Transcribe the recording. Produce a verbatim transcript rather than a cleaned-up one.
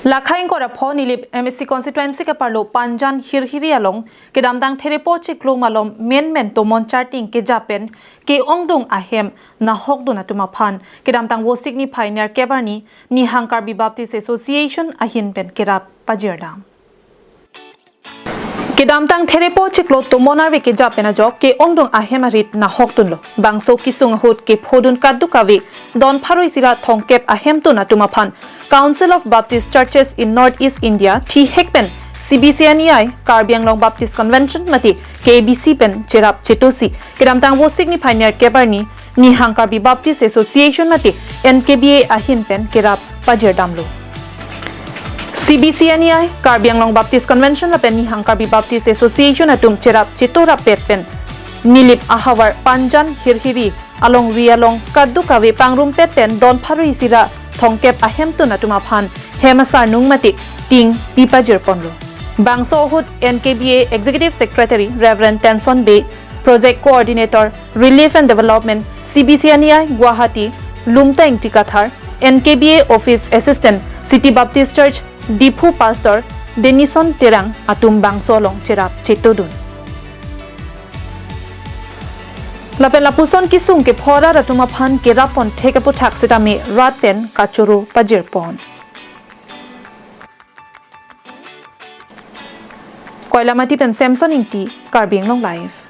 Lakhai ingkoi ra pho Nilip M A C constituency keparlo Panjan Hirhiri along kedamtang therepo chiklo malom menmen tomon charting kejap pen ke-ongdung ahem nahokdun atum aphan kedamtang Vosik niphai nerkep arni Nihang Karbi Baptist Association ahin pen kerap pajirdam. Kedamtang therepo chiklo tomon arve kejap pen ajok ke-ongdung ahem arit nahokdunlo. Bangso kesung ahut kephodun kadokave don pharo isi ra thomkep ahemtun atum aphan Council of Baptist Churches in North East India thihek pen C B C N E I, Karbi Anglong Baptist Convention mate K B C pen cherap chetosi kedamtang Vosik niphai nerkep arni Nihang Karbi Baptist Association mate N K B A ahin pen kerap pajirdamlo. C B C N E I, Karbi Anglong Baptist Convention lapen Nihang Karbi Baptist Association atum cherap cheto rappet pen Nilip ahavar Panjan Hirhiri alongri along kadokave pangrumpet pen don pharo isi ra thomkep ahemtun atum aphan hem asarnung mate ting pipajirponlo. Bangso ahut N K B A Executive Secretary Reverend Tenson Bey, Project Coordinator, Relief and Development, C B C N E I, Guwahati, Lumta Ingti Kathar, N K B A Office Assistant, City Baptist Church, Diphu Pastor Denison Terang atum bangso along cherap chetodun. Lapen lapuson kesung kepho arat atum aphan kerap pon thek aputhak setame rat pen kachoro pajirpon. Koilamati pen Samson Ingti, Karbi Anglong Live.